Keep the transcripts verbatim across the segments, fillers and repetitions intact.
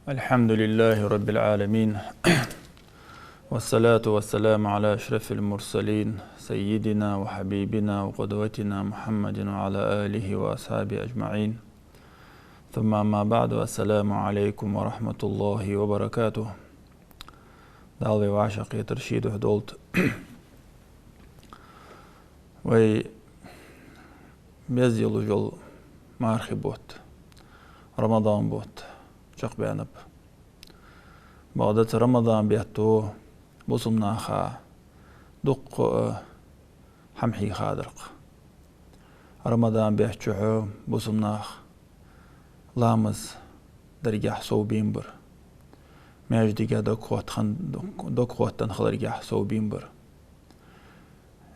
الحمد لله رب العالمين. والصلاة والسلام على أشرف المرسلين سيدنا وحبيبنا وقدوتنا محمد وعلى آله وأصحابه أجمعين. ثم أما بعد، السلام عليكم ورحمة الله وبركاته. Дала вай вӀашагӀкхетар ший духьа долда. Вай беза йолаш йола мархий бутт, Рамадан бутт чакхбаьннаб. Бакъда цу Рамадан бетто бусалба наха дуккха а хӀама хьийхадар-кх. Рамадан бетта чухь бусалба нах ламаз даргахьа совбаьнна бар. Маьждиге дог хотта-, дог хоттаденна хиларгахьа совбаьнна бар.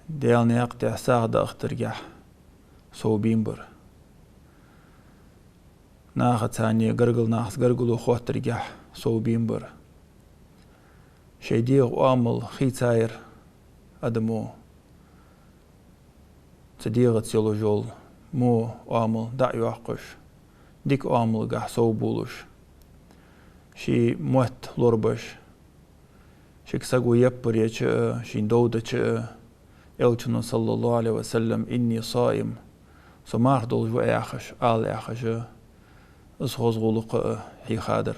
Даьла наькъа тӀа сагӀа дахийтаргахьа совбаьнна бар. Нахаца, царна гаргара нахаца гаргало хоттаргахьа совбаьнна бар. Шоай дегӀа оамал хийцаяр адамо, цу дегӀаца йолаш йола во оамал дӀа а йоаккхаш, дика оамалгахьа совбувлаш, ший мотт лорабеш, шийга саго яппар еча а, шийна дов деча а, Элчано, صلى الله عليه وسلم: «إني صائم», со марха долаш ва яхаш, ала яхаш, из хоза гӀулакх а хьийхадар.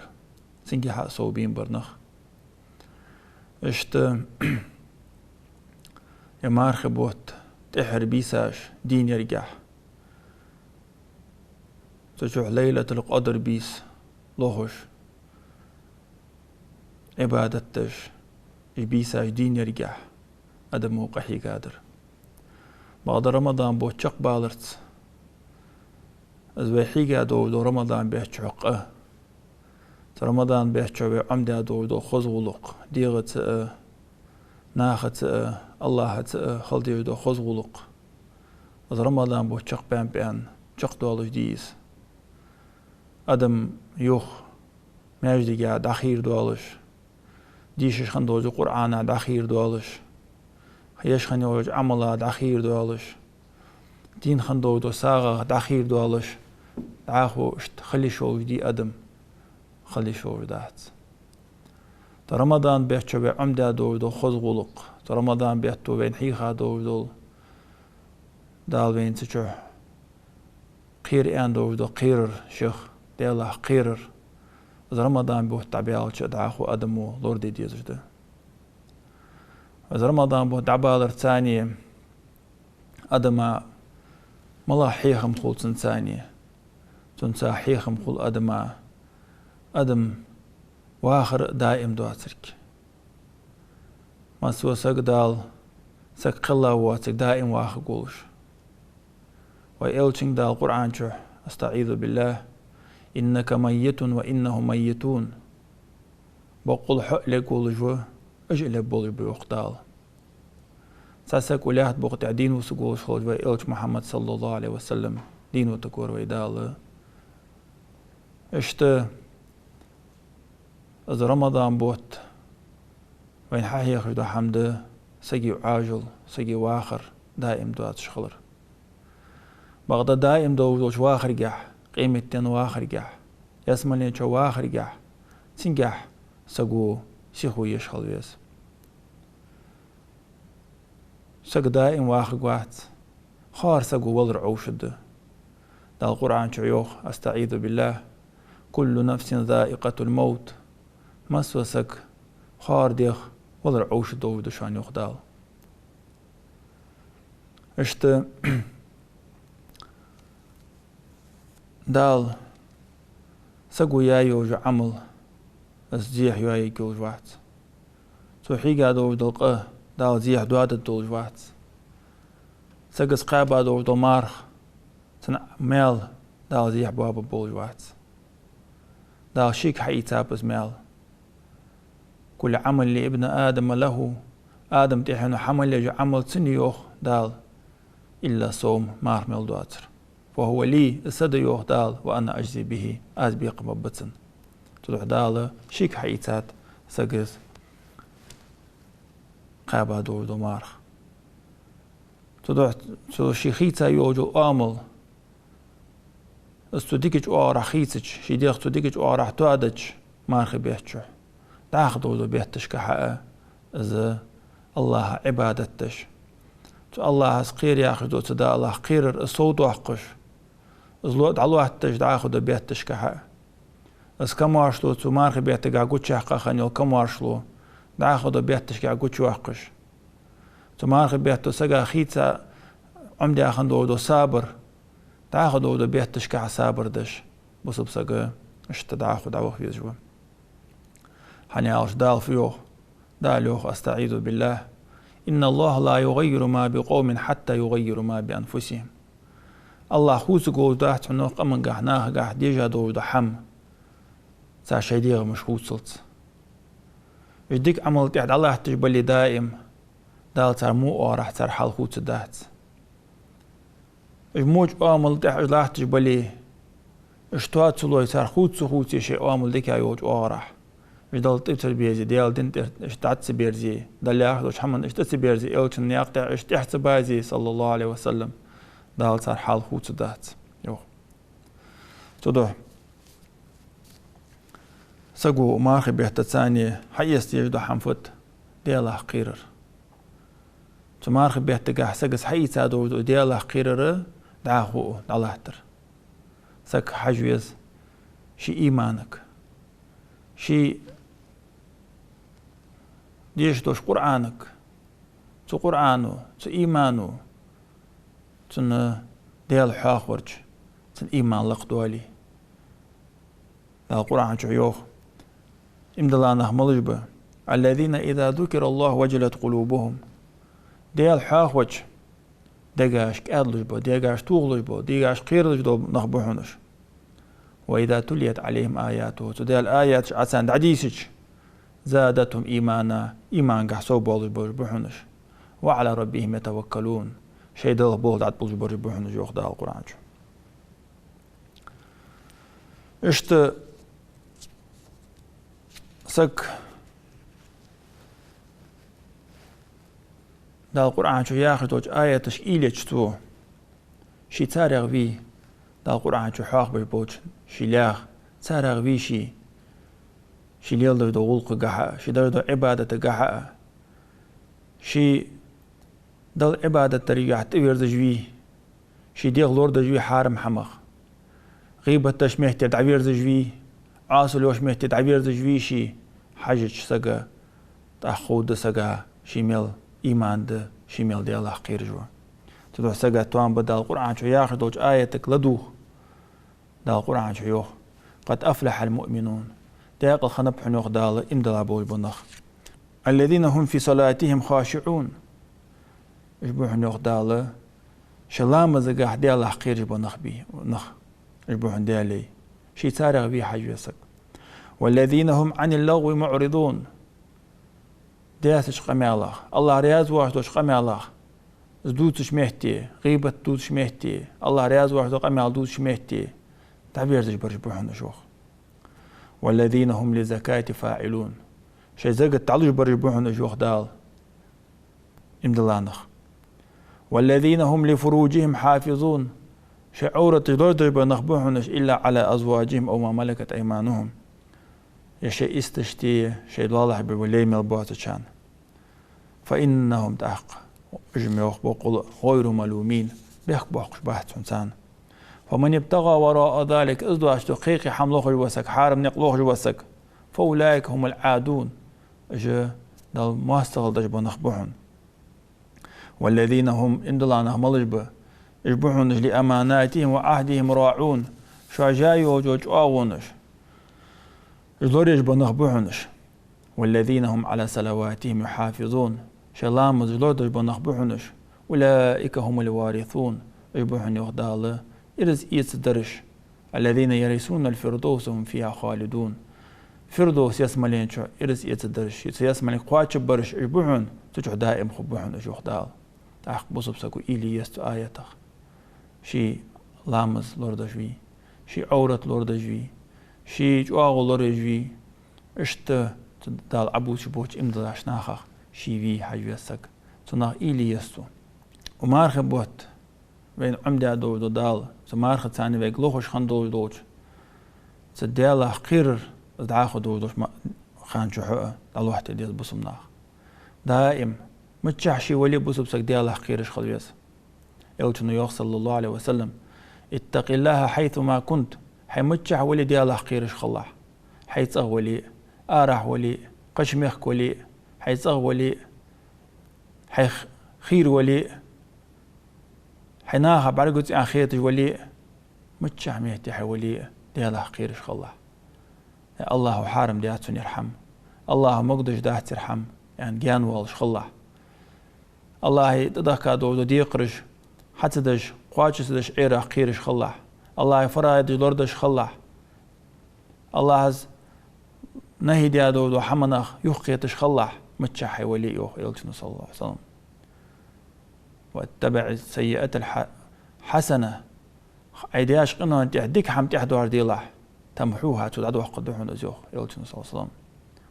Цунгахьа а совбаьнна бар нах. Иштта ер мархий бутт тӀехьара бийсаш дийна яргахьа, цу чухь Лайлатуль-Къадр бийса лохаш, Ӏибадат деш, уж бийсаш дийна яргахьа адамо къахьийгадар. Бакъда Рамадан бутт чакхбаларца, из вай хьийга долаш дола Рамадан бетта чухь къа, цу Рамадан бетта чухь вай Ӏомадаь долаш дола хоза гӀулакх, дегӀаца а, нахаца а, АллахӀаца а хила дезаш дола хоза гӀулакх, из Рамадан бутт чакхбаьнна-баьнна чакхдоалаш дий из. Адам юха маьждиге дӀахайра доалаш, дешаш хинна долча Къуръана дӀахайра доалаш, еш хинна йолча Ӏамала дӀахайра доалаш, дийна хинна долаш долча сагӀах дӀахайра доалаш, дӀахо иштта хила йиш йолаш дий адам? Хила йиш йолаш дац. Цу Рамадан бетта чухь вай Ӏомадаь долаш дола хоза гӀулакх, цу Рамадан бетто вайна хьийха долаш дола, Дала вайна цу чухь кхера аьнна долаш дола кхерар, шийх Даьлах кхерар, из Рамадан бутт дӀабаьлча а дӀахо адамо лораде дезаш да. Из Рамадан бутт дӀабаларца цхьана адама малагӀа хьехам хул цунца цхьана? Цунца хьехам хул адама адам вахар а даим доацилга. Массо а саг, Дала саг кхелла воацилга, даим вахаргволаш. Вай Элчанга Дала Къуръан чу: «أستعيذ بالله، إنك ميت وإنهم ميتون». Боккъал хьо а лергволаш ва, уж а лергболаш ба, йоах Дала. Цхьа саг укх лаьтта букъа тӀа дийна вусаргволаш хилча, вай Элча Мухьаммад, صلى الله عليه وسلم, дийна витаргва вай Дала. Иштта из Рамадан бутт вайна хьахьехаш дола хӀама да сага Ӏоажал, сага вахар даим доацаш хилар. Бакъда даим долаш долча вахаргахьа, къематдийнахьа вахаргахьа, ялсмален чу вахаргахьа, цунгахьа саго сихо еш хила веза. Саг даим вахаргвац, хӀара саго валар Ӏовшаргда. Дала Къуръан чу йоах: «أستعيذ بالله، كل نفس ذائقة الموت». Массо а саг хӀара дегӀ валар Ӏовшаргдолаш да шоана, йоах Дала. Иштта Дала саго яь йола Ӏамал, из зехьа йоаергйолаш вац. Цо хьийга долаш дола къа Дала зехьа доадаргдолаш вац. Саго кхаьба долаш дола марха, цун маьл Дала зехьа боабергболаш вац. Дала шийга хьаийцаб из маьл. «كل عمل لابن آدم له», Адама тӀехьено хӀама мел я, Ӏамал цун я, йоах Дала, «إلا الصوم», марха мел доацар. «فهو لي», из са да, йоах Дала, «وأنا أجزي به», аз бекхам бергба цунна. Цудухьа Дала шийга хьаийцад саго кхаьба долаш дола марха. Цудухьа цо ший хийца йолаш йола оамал, Из цу дикача оагӀорахьа хийцача, ший дегӀ цу дикача оагӀорахьа тоадаьча мархий бетта чухь, дӀахо долаш дола бетташка хьа а из АллахӀа Ӏибадат деш, цу АллахӀах кхера яхаш дола цу Далах кхерар из совдоаккхаш, из ло дӀалоаттадеш дӀахо дола бетташка хьа а. Из камаьршал цу мархий беттагахьа гучаяьккха хинна йола камаьршал дӀахо дола бетташка гучайоаккхаш. Цу мархий бетта сага хийца Ӏомадаь хинна дола сабар, дӀахо дола бетташка хьа сабар деш, бусалба саг иштта дӀахо дӀаваха везаш ва. ХӀана аьлча Дала фу йоах? Дала йоах: أستعيذ بالله. إن الله لا يغير ما بقوم حتى يغيروا ما بأنفسهم. АллахӀ хувцаргволаш дац хьона къамагахьа, нахагахьа деш дола хӀама, цар шоай дегӀамаш хувцалца. Уж дика Ӏамал тӀехьа дӀалатташ бале даим, Дала цар во оагӀорахьа цар хьал хувцаргдац. Уж воча оамал тӀехьа уж латташ бале, уж тоаца лой цар хувца ца хувце шоай оамал дика йолча оагӀорахьа. Уж Далла тӀа ца берзе, Даьла дина тӀера уж дӀа ца берзе, Дала яхаш долча хӀаманна уж тӀа ца берзе, Элчан наькъа тӀа уж тӀехьа ца базе, صلى الله عليه وسلم, Дала цар хьал хувцаргдац, йоах. Цудухьа саго мархий бетта царна хьаэца дезаш дола хӀама фуд? Далах кхерар. Цу мархий беттагахьа саго хьаийца долаш дола Далах кхерар дӀахо дӀалаттар. Саг хьажа веза ший иманага, ший дешаш долча Къуръанага, цу Къуръано, цу имано, цунна Даьла хьоахаварца цун иман лакхдоале. Дала Къуръан чу йоах: иман дола нах малаш ба? الذين إذا ذكر الله وجلت قلوبهم. Даьла хьоахавича дегаш кӀаьдлуш бола, дегаш тохалуш бола, дегаш кхералуш бола нах ба хьона уж. وإذا تليت عليهم آياته. Цу Даьла аяташ Ӏа царна дӀадийшача, زادتهم إيمانا. Имангахьа совбоалаш болаш ба хьона уж. وعلى ربهم يتوكلون. Шоай Далла болх дӀатӀабиллаш бараш ба хьона уж, йоах Дала Къуръан чу. Иштта саг Дала Къуръан чу яхаш долча аяташка уйла еча цо, ше царех вий, Дала Къуръан чу хьоахабеш болча ший лаьха, царех вий ше, ше леладеш дола гӀулакхагахьа а, ше деш дола Ӏибадатагахьа а, ше Далла Ӏибадат даргахьа тӀаверзаш вий, ший дегӀ лорадеш вий хьарам хӀамах, гӀийбат деча метте дӀаверзаш вий, Ӏасал йолча метте дӀаверзаш вий ше, хьажача сага тӀаккха ховргда сага ше мел иман да, ше мел Далах кхераш ва. Цудухьа сага тоам ба Дала Къуръан чу яхаш долча аятага ладувгӀа. Дала Къуръан чу йоах: قد أفلح المؤمنون. Даькъала хиннаб хьона, йоах Дала, иман дилла болаш бола нах. الذين هم في صلاتهم خاشعون. Уж ба хьона, йоах Дала, шоай ламазагахьа Далах кхераш бола нах бий, нах. Уж ба хьона Даьлай. Ше царех вий хьажа веза саг. والذين هم عن اللغو معرضون. Даьсача къамаьлах, АллахӀ раьза воацаш долча къамаьлах, из дувцача метте, гӀийбат дувцача метте, АллахӀ раьза воацаш дола къамаьл дувцача метте, дӀаверзаш бараш ба хьона уж, йоах. والذين هم للزكاة فاعلون. Шоай закат дӀалуш бараш ба хьона уж, йоах Дала. Иман дилла нах. والذين هم لفروجهم حافظون. Шоай Ӏовраташ лорадеш бола нах ба хьона уж, إلا على أزواجهم أو ما ملكت أيمانهم. Е шоай исташта, шоай лоалахьа бе бола лай мел боацачарна. فإنهم, тӀаккха уж, йоах, боккъала غير ملومين, бехк боаккхаш бац хьона царна. فمن ابتغى وراء ذلك, из доацаш дола кхы-кхы хӀама лохаш вола саг, хьарам никъ лохаш вола саг, فأولئك هم العادون, уж Далла моастагӀал деш бола нах ба хьона. والذين هم, иман дилла нах малаш ба? Уж ба хьона уж لأماناتهم وعهدهم راعون, шоай жа йолча чӀоагӀонаш уж лораеш бола нах ба хьона уж. والذين هم على صلواتهم يحافظون, шоай ламазаш лорадеш бола нах ба хьона уж. أولئك هم الوارثون, уж ба хьона, йоах Дала, ираз эцаргдараш. الذين يرثون الفردوس هم فيها خالدون. Фирдовс ялсмален чу ираз эцаргдараш, цу ялсмале кхоачаргбараш уж ба хьона, цу чу даим хургба хьона уж, йоах Дала. ТӀаккха бусалба саго уйла е еза цу аятах. Ше ламаз лорадеш вий, ший Ӏоврат лорадеш вий, ший чӀоагӀо лораеш вий, иштта цу Дала Ӏобувцаш болча иман диллача нахах ше вий хьажа веза саг. Цунах уйла е еза цо. Укх мархий бетта вайна Ӏомадаь долаш дола Дала, цу мархаца вайга лохаш хинна долаш долча цу Даьлах кхерар, из дӀахо долаш долча ма-, хана чухь а дӀалохьийтар деза бусалба наха. Даим, миччахьа ше вале а, бусалба саг Даьлах кхераш хила веза. Элчано йоах, صلى الله عليه وسلم: «اتق الله حيثما كنت». Хьо миччахьа вале а, Даьлах кхераш хилалахь. Хьо цӀагӀа вале а, арахьа вале а, кхыча мехка вале а, хьо цӀагӀа вале а, хьо хийра вале а, хьо наха бӀаргагуц аьнна хеташ вале а, миччахьа метте хьо вале а, Даьлах кхераш хилалахь. Э, АллахӀа хьарам даьд сона ер хӀама, АллахӀа могадеш дац ер хӀама, аьнна, гаьна воалаш хилалахь. АллахӀа тӀадехка долаш дола декхараш хьа ца деш, кхоачаш ца деш, Ӏерах кхераш хилалахь. АллахӀа фараидаш лорадеш хилалахь. АллахӀа нахьи даь долаш долча хӀаманах юхакхеташ хилалахь, миччахьа хьо вале а, йоах Элчано, صلى الله عليه وسلم. «وأتبع السيئة الح-، الحسنة». Хьо деш къинонна тӀехьа дика хӀама тӀехьа доаржаделахь, «تمحها», цо дӀадоаккхаргда хьона из, йоах Элчано, صلى الله عليه وسلم.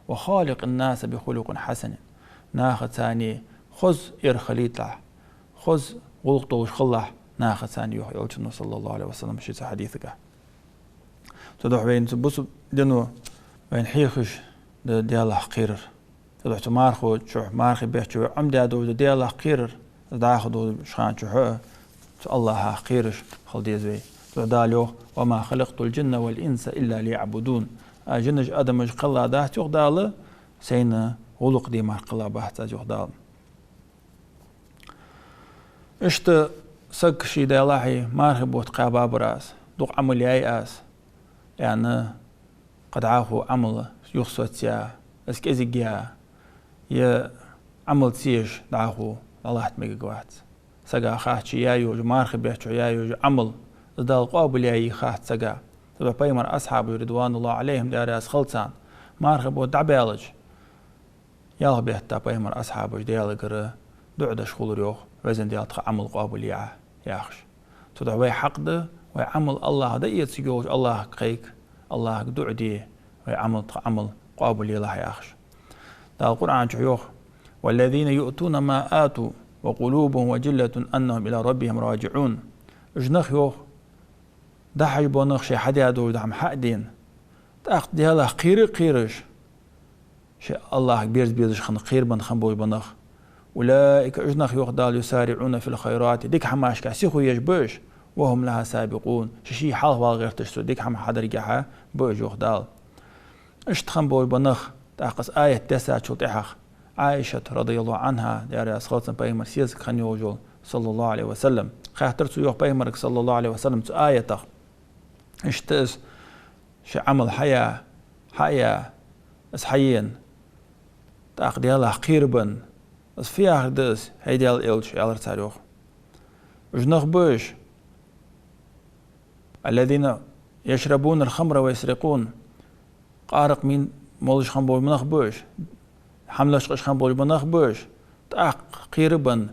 «وخالق الناس بخلق حسن». Нахаца хоза эр хилийталахь, хоза гӀулакх долаш хилалахь нахаца, йоах Элчано, صلى الله عليه وسلم, ший цу хьадисагахь. Цудухьа вайна цу бусалба дино вайна хьехаш да Даьлах кхерар. Цудухьа цу мархо чухь, мархий бетта чухь вай Ӏомадаь долаш да Даьлах кхерар, из дӀахо долча хана чухь а цу АллахӀах кхераш хила деза вай. Цудухьа Дала йоах: «وما خلقت الجن والإنس إلا ليعبدون». Аз жинаш, адамаш кхелла дац, йоах Дала, сайна гӀулакх де мара кхелла бац аз, йоах Дала. Иштта саг ше далахьий, мархий бутт кхаьбабар аз, дукха Ӏамал яьй аз, аьнна, кхы дӀахо Ӏамал юхасоцаяь, из кӀезига яь, е Ӏамал ца еш дӀахо дӀалатта мегаргвац. Сага хац ше яь йола, мархий бетта чухь яь йола Ӏамал, из Дала къоабал яьй хац сага. Цудухьа пайхамара асхьабаш, رضوان الله عليهم, Даьла раьза хилва царна, мархий бутт дӀабаьлча, ялх бетта пайхамара асхьабаш Даьлагара дуӀа деш хулар, йоах, везан Даьла, тха Ӏамал къоабал е Ӏа, яхаш. Цудухьа вай хьакъ да вай Ӏамал АллахӀа дӀаэцаргйолча АллахӀага кхайка, АллахӀага дуӀа де, вай Ӏамал, тха Ӏамал къоабал елахь, яхаш. Дала Къуръан чу йоах: «والذين يؤتون ما آتوا وقلوبهم وجلة أنهم إلى ربهم راجعون». Уж нах, йоах, дӀахьош бола нах, шоаш хьадаь долаш дола хӀама хьа а даь, тӀаккха Даьлах кхера а кхераш, шоаш АллахӀага берза безаш хинна, кхерабенна хинна болаш бола нах. «أولئك», уж нах, йоах Дала, «يسارعون في الخيرات», дика хӀамашка сихо еш ба уж, «وهم لها سابقون», шоаш ший хьалха вала гӀерташ цу дика хӀаман хьадаргахьа ба уж, йоах Дала. Иштта хинна болаш бола нах, тӀаккха из аят дессачул тӀехьагӀа Ӏайшат, رضي الله عنها, Даьла раьза хилва цунна, пайхамара сесаг хинна йолаш йола, صلى الله عليه وسلم. Хаьттар цо, йоах, пайхамарга, صلى الله عليه وسلم, цу аятах. Иштта из ший Ӏамал хьаяь, хьаяь, из хьаена, тӀаккха Даьлах кхерабенна, из фу яхар да из, хӀай Даьла элча, аьлар цар, йоах. Уж нах ба уж, «الذين يشربون الخمر ويسرقون». Къаракъ мин молаш хинна болаш бола нах ба уж, хӀама лочкъаш хинна болаш бола нах ба уж, тӀаккха кхерабенна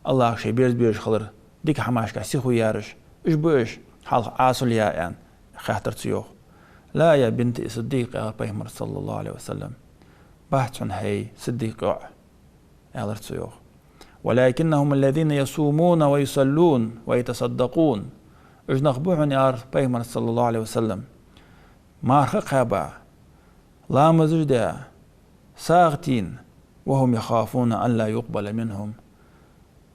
АллахӀага шоаш берза безаш хилар, дика хӀамашка сихо яраш, уж ба уж, хьалха Ӏасал яь, аьнна, хаьттар цо, йоах. «لا يا بنت الصديق», аьлар пайхамара, صلى الله عليه وسلم. Бац хьона, хӀай Сиддикъ йоӀ, аьлар цо, йоах. «ولكنهم الذين يصومون ويصلون ويتصدقون». Уж нах ба хьона, аьлар пайхамара, صلى الله عليه وسلم, марха кхаьба, ламазаш даь, сагӀа тийна, «وهم يخافون أن لا يقبل منهم».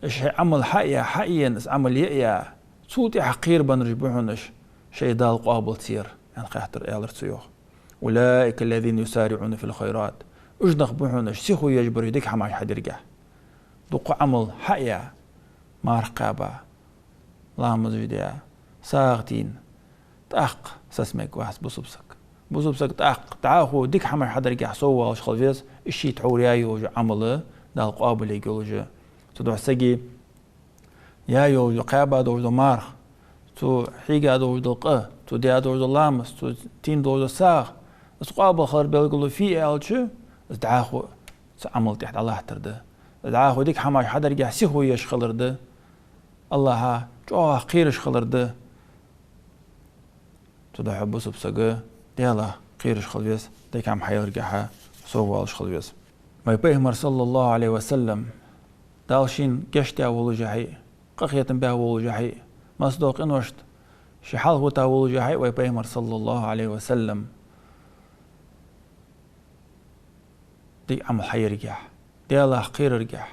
Уж шоай Ӏамал хьаяь, хьаена, из Ӏамал яь, цул тӀехьагӀа кхерабеннараш ба хьона уж, шоай Дала къоабал ца яр, аьнна, хаьттар, аьлар цо, йоах. «أولئك الذين يسارعون في الخيرات». Уж нах ба хьона уж, сихо еш бараш дика хӀамаш хьадергахьа. Дукха Ӏамал хьаяь, марха кхаьба, ламазаш даь, сагӀа тийна, тӀаккха саца мегаргвац бусалба саг. Бусалба саг тӀаккха дӀахо дика хӀамаш хьадергахьа соввалаш хила веза, из ший тхьовра яь йола Ӏамал Дала къоабал ергйолаш. Цудухьа сага яь йола, кхаьба долаш дола марха, цо хьийга долаш дола къа, цо даь долаш дола ламаз, цо тийна долаш дола сагӀа, из къоабал хилара белгало фуй аьлча, из дӀахо цу Ӏамал тӀехьа дӀалаттар да. Из дӀахо дика хӀамаш хьадергахьа сихо еш хилар да. АллахӀах чӀоагӀа кхераш хилар да. Цудухьа бусалба саг Даьлах кхераш хила веза, дика хӀама хьаяргахьа соввалаш хила веза. Вай пайхамар, صلى الله عليه وسلم, Дала шийна гешт даь волаш хьай, къахетам баь волашехьа, массадолча къиношта ше хьалхавита волашехьа вай Пайхамар, саллаллахӀу Ӏалайхи ва саллам, дика Ӏамал хьаяргахьа, Даьлах кхераргахьа,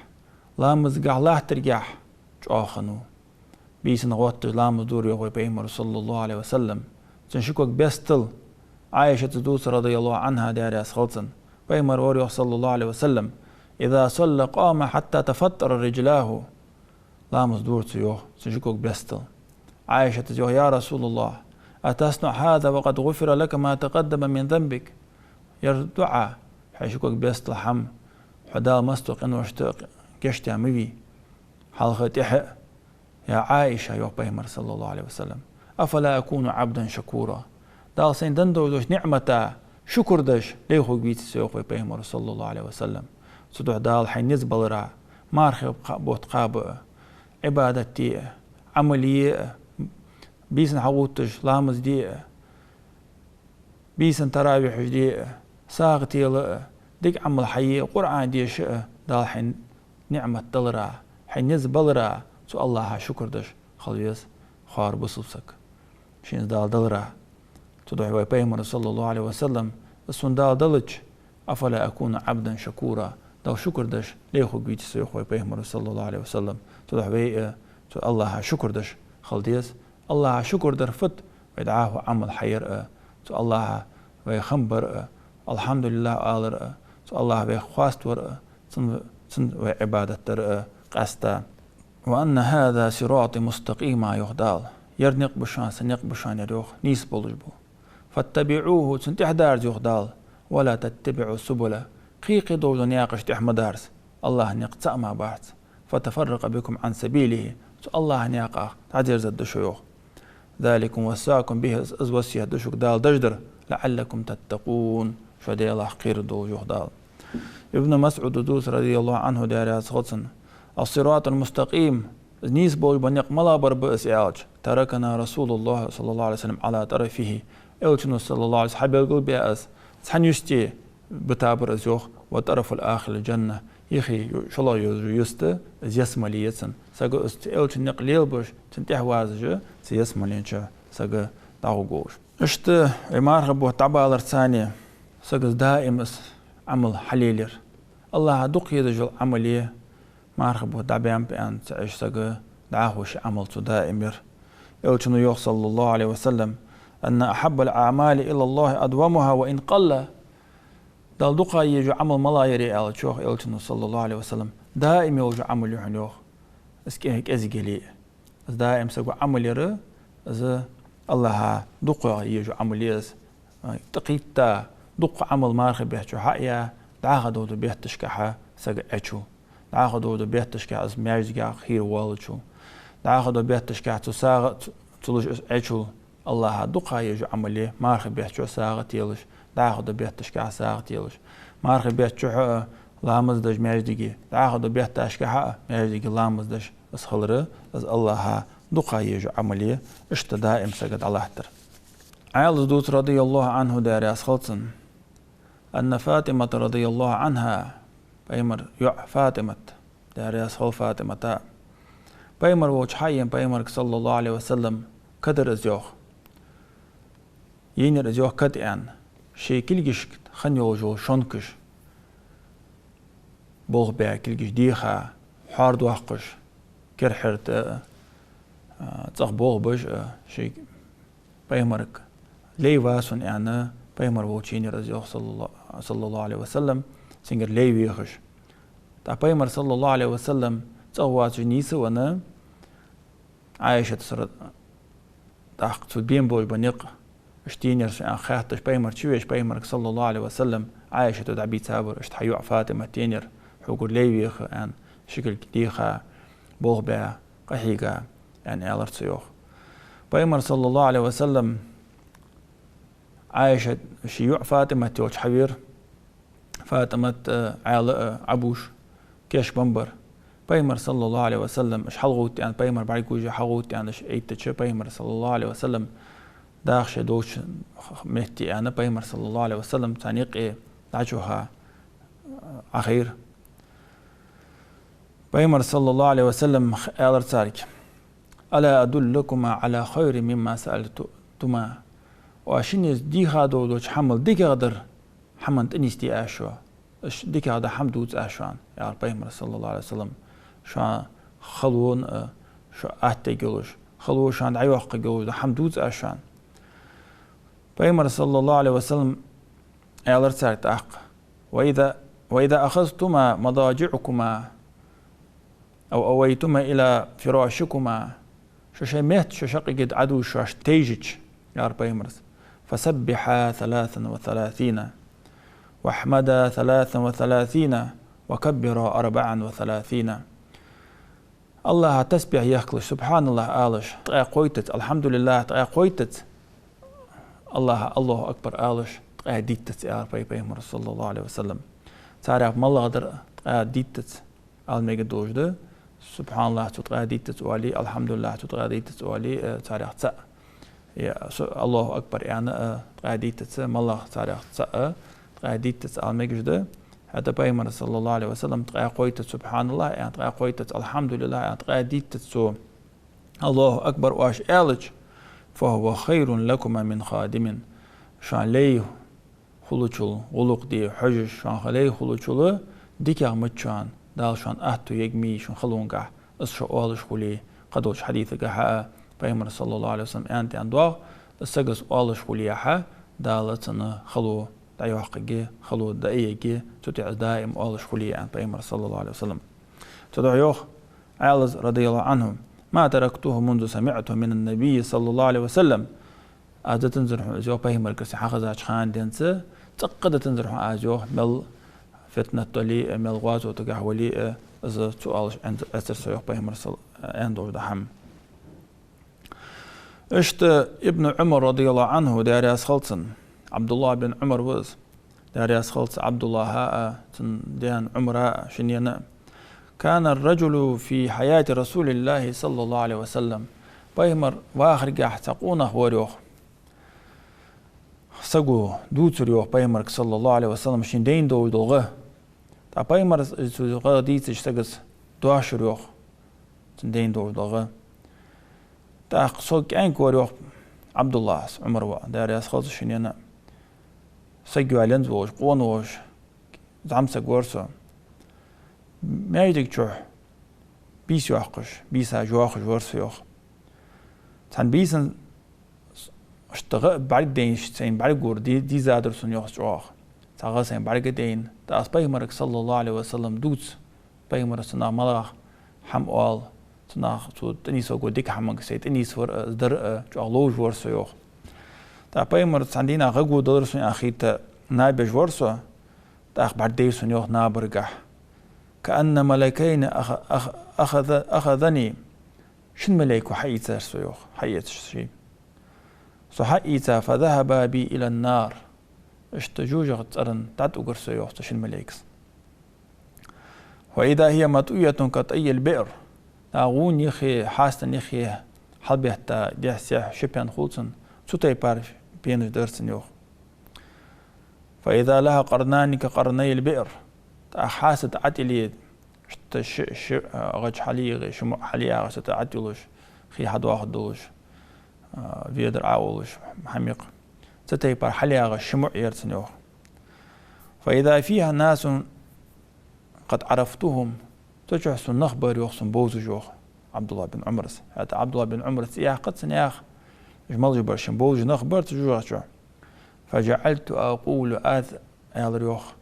ламазгахьа латтаргахьа чӀоагӀа хиннав. Бийсанна гӀотташ ламаз дора йоах вай Пайхамара, саллаллахӀу Ӏалайхи ва саллам. Цун ши ког бестал. Ӏайшатас дувц, радияллахӀу Ӏанха, Даьла раьза хилва цунна. Пайхамар вар йоах, саллаллахӀу Ӏалайхи ва саллам: «إذا صلى قام حتى تفطر رجلاه». Ламаз дора цо йоах, цун ши ког бестал. Ӏайшатас йоах: «يا رسول الله، أتصنع هذا وقد غفر لك ما تقدم من ذنبك؟» Ер ду Ӏа, хьай ши ког бестал хӀама, хьо Дала массадолча къиношта гешт даь ма вий, хьалха а тӀехьа а. «يا عائشة», йоах Пайхамара, саллаллахӀу Ӏалайхи ва саллам, «أفلا أكون عبدا شكورا». Дала сайна денна долча ниӀмата шукр деш лай хургвеций со, йоах вай Пайхамара, саллаллахӀу Ӏалайхи ва саллам. Цудухьа Дала хьай низ балара, мархий кха-, бутт кхаба а, Ӏибадат де а, Ӏамал е а, бийсанна хьалгӀовтташ ламаз де а, бийсанна таравихьаш де а, сагӀа тела а, дика Ӏамал хьае а, Къуръан деша а, Дала хьай ниӀмат далара, хьай низ балара, цу АллахӀа шукр деш хила веза хӀара бусалба саг, шийна из Дала далара. Цудухьа вай Пайхамара, саллаллахӀу Ӏалайхи ва саллам, из сона Дала делча, «أفلا أكون عبدا شكورا», Далла шукр деш лай хургвеций со, йоах вай Пайхамара, саллаллахӀу Ӏалайхи ва саллам. Цудухьа вай а цу АллахӀа шукр деш хила деза. АллахӀа шукр дар фуд? Вай дӀахо Ӏамал хьаяр а, цу АллахӀа вай хам бар а, «АлхьамдулиллахӀ» алар а, цу АллахӀа вайх хоаставар а, цун, цунна вай Ӏибадат дар а къаьста. «وأن هذا صراطي مستقيما», йоах Дала. Ер никъ ба шоана, са никъ ба шоана ер, йоах, нийса болаш бола. «فاتبعوه», цунна тӀехьадарза, йоах Дала. «ولا تتبعوا السبل», кхы-кхы долча наькъашта тӀехьа ма дарза. АллахӀа никъ цаӀ мара бац. «فتفرق بكم عن سبيله», цу АллахӀа наькъах дӀадерзаргда шо, йоах. «ذلكم وصاكم به», из, из васкет да шуга Дала деш дар, «لعلكم تتقون», шо Даьлах кхераш долаш, йоах Дала. Ибн МасӀуда дувц, радияллахӀу Ӏанху, Даьла раьза хилва цунна: «الصراط المستقيم», из нийса болаш бола никъ малагӀа бар ба из аьлча, «تركنا رسول الله صلى الله عليه وسلم على طرفه». Элчано, саллаллахӀу Ӏалайхи ва саллам, хьабелгалбаь из цхьан юсте битабар из, йоах, «وطرف الآخر الجنة», юхе ю-, шоллагӀа йола юст, из ялсмале я цун. Саго из Элчан никъ лелабеш, цунна тӀехьа вазаш, цу ялсмален чу саг дӀагӀоргволаш. Иштта вай мархий бутт дӀабаларца цхьана саго даим из Ӏамал хьалелаяр. АллахӀа дукха езаш йола Ӏамал е, мархий бутт дӀабаьннаб аьнна ца Ӏеш саг, дӀахо ший Ӏамал цо даим яр. Элчано йоах, саллаллахӀу Ӏалайхи ва саллам: «إن أحب الأعمال إلى الله أدومها وإن قل». Далла дукха езаш йола Ӏамал малагӀа я аьлча, йоах Элчано, саллаллахӀу Ӏалайхи ва саллам, даим йолаш йола Ӏамал я хьона, йоах, из кӀе-, кӀезига яле а. Из даим саго Ӏамал яр, из АллахӀа дукха езаш йола Ӏамал я из. ТӀакхийтта дукха Ӏамал мархий бетта чу хьаяь, дӀахо дола бетташкахьа саг Ӏечул. ДӀахо дола бетташкахьа из маьждигах хийра воаллачул. ДӀахо дола бетташкахьа цу сагӀа ц-, ца луш из Ӏечул. АллахӀа дукха езаш йола Ӏамал я мархий бетта чу сагӀа телаш, дӀахо дола бетташкахьа сагӀа телаш. Мархий бетта чухьа а ламаз деш маьждиге, дӀахо дола бетташкахьа а маьждиге ламаз деш из хилар, из АллахӀа дукха езаш йола Ӏамал я, иштта даим саг дӀалаттар. Ӏаьлас дувц, радияллахӀу Ӏанху, Даьла раьза хилва цунна: «أن فاطمة رضي الله عنها», Пайхамара йоӀ ФатӀимат, Даьла раьза хилва ФатӀимата, Пайхамар волча хьаена Пайхамарга, саллаллахӀу Ӏалайхи ва саллам, кадар из, йоах. Енаяр из, йоах, кад аьнна, ший кулгашка хинна йолаш йола шонкаш болх баь, кулгаш деха, хьоар доаккхаш, керхьерта а, цӀагӀа болх беш а, ший Пайхамарга лай ва сона аьнна, Пайхамар волча енаяр из, йоах, саллалла-, саллаллахӀу Ӏалайхи ва саллам, цунгара лай вехаш. ТӀаккха Пайхамар, саллаллахӀу Ӏалайхи ва саллам, цӀагӀа воацаш нийсвенна, Ӏайшатас ра-, тӀаккха цо бена болаш бола никъ, иштта енаяр сона аьнна хаьтташ, Пайхамар чувеча, Пайхамарга, саллаллахӀу Ӏалайхи ва саллам, Ӏайшата дӀабийцабар, иштта хьа йоӀ ФатӀимат енаяр, хьогара лай веха аьнна, ши кулг деха, болх баь, къахьийга, аьнна, аьлар цо, йоах. Пайхамар, саллаллахӀу Ӏалайхи ва саллам, Ӏайшат ший йоӀ ФатӀимат йолча хьавера. ФатӀимат а, Ӏаьла а Ӏобувш кийчбенна бар. Пайхамар, саллаллахӀу Ӏалайхи ва саллам, уж хьалгӀовтта аьнна, Пайхамар бӀаргагуш хьалгӀовтта аьнна, уж эттача, Пайхамар, саллаллахӀу Ӏалайхи ва саллам, даха шоай долча метте аьнна, Пайхамар, саллаллахӀу Ӏалайхи ва саллам, царна юкъе дӀачуха Ӏохайра. Пайхамара, саллаллахӀу Ӏалайхи ва саллам, аьлар царга: ألا أدلكما على خير مما سألتما؟ Оаш шиннеца дийха долча хӀамал дикагӀдар хӀаман тӀа нийсде аз шо. Аш дикагӀа да хӀама дувц аз шоана, аьлар пайхамара, саллаллаху Ӏалайхи ва саллам. Шоана халонна, а, шо аттаг йолаш, хало шоана дӀайоаккхаргйолаш да хӀама дувц аз шоана. Пайхамара, саллаллаху Ӏалайхи ва саллам, аьлар царга тӀаккха: وإذا، وإذا أخذتما مضاجعكما أو أويتما إلى فراشكما, шо шоай метта шо шаккхе дӀадувш шоаш тайжача, аьлар пайхамара, فسبحا ثلاثا وثلاثين، واحمدا ثلاثا وثلاثين، وكبرا أربعا وثلاثين. АллахӀа тасбихь ехкалаш, субхьаналлахӀ алаш, ткъаь кхойттаца, алхьамдулиллахӀ ткъаь кхойттаца, АллахӀа, Аллаху акбар алаш, ткъаь диттаца, аьлар пай-, пайхамара, саллаллаху Ӏалайхи ва саллам. Царех малагӀа дар ткъаь диттаца ала мегаргдолаш да. СубхьаналлахӀ цо ткъаь диттаца оале, алхьамдулиллахӀ цо ткъаь диттаца оале, э, царех цаӀ. Я, со-, Аллаху акбар аьнна, э, ткъаь диттаца, малагӀа царех цаӀ, э, ткъаь диттаца ала мегаш да. ХӀаьта пайхамара, саллаллаху Ӏалайхи ва саллам, ткъаь кхойттаца субхьаналлахӀ аьнна, ткъаь кхойттаца алхьамдулиллахӀ аьнна, ткъаь диттаца цо Аллаху акбар оаш аьлча, فهو خير لكما من خادم. Шоана лай хулачул, гӀулакх де хьожаш, шоана лай хулачул дикагӀа ма да шоана, Дала шоана аьттув ергья шун халонгахь, из шо оалаш хуле, кхы долча хьадисагахьа а, пайхамара, саллаллаху Ӏалайхи ва саллам, аьннад аьнна доагӀа, из саго из оалаш хуле яхьа, Дала цунна хало дӀайоаккхаргья, хало дӀаергья, цу тӀа из даим оалаш хуле, аьннад пайхамара, саллаллаху Ӏалайхи ва саллам. Цудухьа йоах Ӏалас, радияллаху Ӏанху: ما تركته منذ سمعته من النبي صلى الله عليه وسلم. Аз дитанзар хьона из, йоах, пайхамарагара са хьахезача хана денз, цӀаккха дитанзар хьона аз, йоах, мел фитнат дале а, мел гӀазотагахь вале а, из ца оалаш Ӏен-, Ӏецар со, йоах, пайхамара, сал-, аьнна долаш да хӀама. Иштта Ибн Ӏумар, радияллаху Ӏанху, Даьла раьза хилва цунна, Ӏабдуллахь бин Ӏумар ва из, Даьла раьза хилва цу Ӏабдуллахьа а, цун даьна Ӏумара а, шиннена а. كان الرجل في حياة رسول الله صلى الله عليه وسلم. Пайхамар вахаргахь цхьа къонах вар, йоах. Саго дувцар, йоах, пайхамарга, саллаллаху Ӏалайхи ва саллам, шийна дайна долаш дола гӀа. ТӀаккха пайхамара цу гӀа дийцача саго доашар, йоах, цунна дайна долаш дола гӀа. ТӀаккха со кӀаьнк вар, йоах, Ӏабдуллахь, Ӏумар воӀ, Даьла раьза хилва цунна, шиннена а. Саг йоалаенза волаш, къона волаш, зӀамсаг вар со. Маьждига чухь бийса йоаккхаш, бийса жоахаш вар со, йоах. Цхьан бийсан иштта гӀа бӀаргадайна, сайна бӀаргагур ди-, дийзадар сона, йоах, чӀоагӀа. Цхьа гӀа сайна бӀаргадайна, тӀаккха аз пайхамарга, саллаллаху Ӏалайхи ва саллам, дувц, пайхамара цунах малагӀа хӀама оал, цунах цо тӀанийсваргволча дика хӀаманга сай тӀанийсвар а, из дар а, чӀоагӀа ловш вар со, йоах. ТӀаккха пайхамара цхьан дийнахьа гӀа гу далар сона аьнна хетта, наб еш вар со, тӀаккха бӀаргадайра сона, йоах, набаргахь. كأن ملكين أخ-، أخ-، أخذ-، أخذني. Шин малейко хьаийцар со, йоах, хьаэцаш ший. Со хьаийца, فذهبا بي إلى النار. Иштта жожагӀатен цӀерана дӀатӀаугар со, йоах, цу шин малейкас. وإذا هي مطوية كطي البئر. ТӀаккха гӀуна юхе, хьастан юхе хьалбетта дехьа-сехьа ши пен хул цун, цу тайпара пенаш дар цун, йоах. فإذا لها قرنان كقرني البئر. ТӀаккха хьаста тӀа ӀотӀайилла, иштта ши, ши, а, гӀаж хьалъяьгӀа, ши муӀ хьалъяьгӀа, цу тӀа ӀотӀайолаш, хий хьадоахаргдолаш, а, ведар Ӏоулаш, хьамикъ. Цу тайпара хьалъяьгӀа ши муӀ яр цун, йоах. فإذا فيها ناس قد عرفتهم. Цу чухь сона нах бар, йоах, сона бовзаш, йоах, Ӏабдуллахь бин Ӏумарас. ХӀаьта Ӏабдуллахь бин Ӏумарас цӀи яьккхац цун, йоах, уж малаш бар, шийна бовзаш нах бар цу жожагӀате чу. فجعلت أقول, аз аьлар, йоах: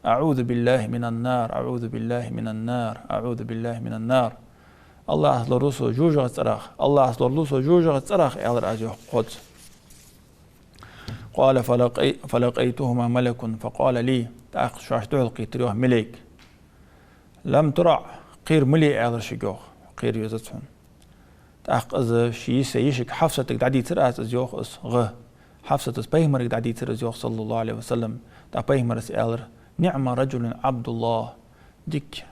أعوذ بالله من النار، أعوذ بالله من النار، أعوذ بالله من النار. АллахӀаца лоралу со жожагӀатен цӀерах, АллахӀаца лоралу со жожагӀатен цӀерах, аьлар аз, йоах, кхозза. قال: فلقي-، فلقيتهما ملك فقال لي. ТӀаккха шоашта духьалкхийттар, йоах, малейк. لم ترع, кхера ма ле, аьлар шийга, йоах, кхера везац хьона. ТӀаккха из ший йиса йишийга Хьафсатага дӀадийцар аз из, йоах, из гӀа. Хьафсатас пайхамарга дӀадийцар из, йоах, саллаллаху Ӏалайхи ва саллам. ТӀаккха пайхамарас аьлар: نعم رجل عبد الله. Дика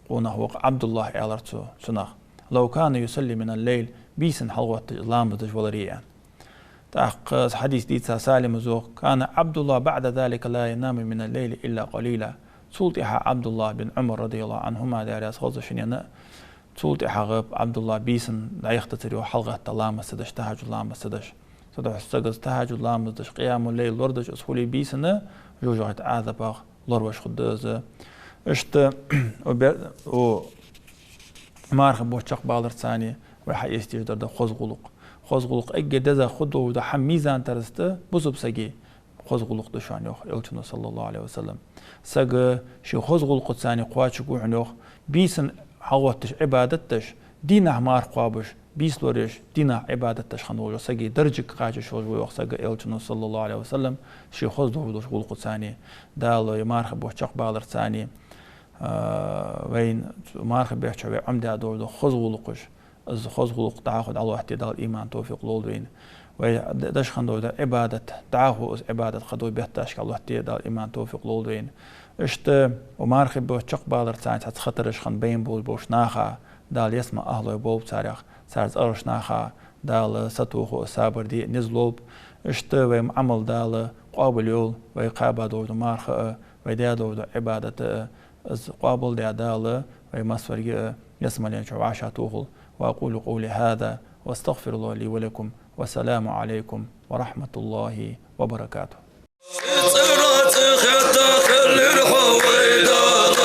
къонах ва-кх Ӏабдуллахь, аьлар цо цунах. لو كان يصلي من الليل, бийсан хьалгӀотташ ламаз деш валаре, аьнна. ТӀаккха из хьадис дийца Салимас йоах: كان عبد الله بعد ذلك لا ينام من الليل إلا قليلا. Цул тӀехьа Ӏабдуллахь бин Ӏумар, радияллаху Ӏанхума, Даьла раьза хилва царна шиннена а, Цул тӀехьагӀа Ӏабдуллахь бийсан дӀаяхийтацар йоах хьалгӀатта ламаз ца деш, тахӀаджуд ламаз ца деш. Цудухьа саго тахӀаджуд ламаз деш, къиямул-лайл лорадеш, из хуле бийсан, жожагӀатен Ӏазапах лоравеш хургда из. Иштта, у бе-, у мархий бутт чакхбаларца вай хьаэца дезаш дар да хоза гӀулакх. Хоза гӀулакх эггара деза хургдолаш да хӀама мизан-тараза тӀа бусалба сага хоза гӀулакх да шоана, йоах Элчано, саллаллахӀу Ӏалайхи ва саллам. Саг ший хоза гӀулакхаца кхоачаргва хьона, йоах, бийсан хьалгӀотташ Ӏибадат деш, дийнахьа марха кхоабаш, бийса лораеш, дийнахьа Ӏибадат деш хинна волча сага даржага кхачаш волаш ва, йоах, саг, Элчано, саллаллахӀу Ӏалайхи ва саллам, ший хоза долаш долча гӀулакхаца. Дала вай мархий бутт чакхбаларца, а, вайна мархий бетта чу вай Ӏомадаь долаш дола хоза гӀулакхаш, из хоза гӀулакх дӀахо дӀалоаттаде Дала иман, товфикъ лолда вайна. Вай д-, деш хинна дола Ӏибадат, дӀахо из Ӏибадат кхыдола бетташка лоаттаде Дала иман, товфикъ лолда вайна. Иштта, у мархий бутт чакхбаларца цхьацца хатараш хинна байна болаш болча наха Дала ялсмален ахӀлой болба царех, цар цӀераш наха Дала сатохо а, сабар де а низ лолба. Иштта вай Ӏамал Дала къоабал йойла, вай кхаьба долаш дола марха а, вай даь долаш дола Ӏибадат а, из къоабал даь Дала вай массаварга а ялсмален чу вӀашагӀтохалва. وأقول قولي هذا وأستغفر الله لي ولكم. والسلام عليكم ورحمة الله وبركاته. ЦӀера цӀи хетта хилар хьо вай Дала.